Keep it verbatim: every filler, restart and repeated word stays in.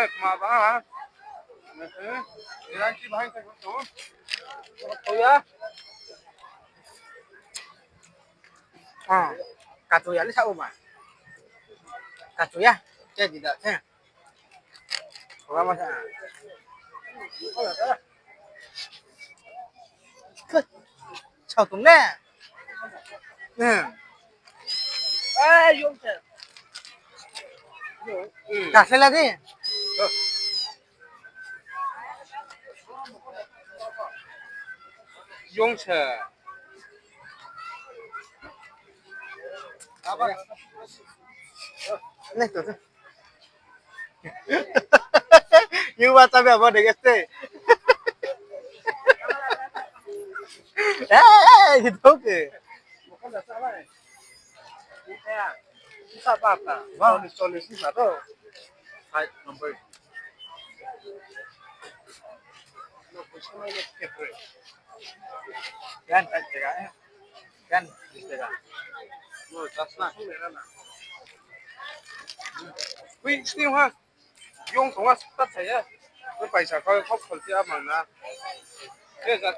Kma ba. Iran ki bahai ka to. Ko ya. Ah, kachu ya le sa o ba. Kachu ya. Che di da che. Ko ba ma sa. Sao tong le. Hmm. Ka se la di. Yong se. Nai to. Yong ba chabi abo de geste. Eh, eh, eh, ito ke. Isa pa ta. Wow. Cholish, cholish isa to. Five number. Yan, five tega, eh. Yan, five tega. No, that's not. Ui, sting ha. Yong tong ha, ta thai ya. Ko paisa ko khop khol ti amang na. Ye ja.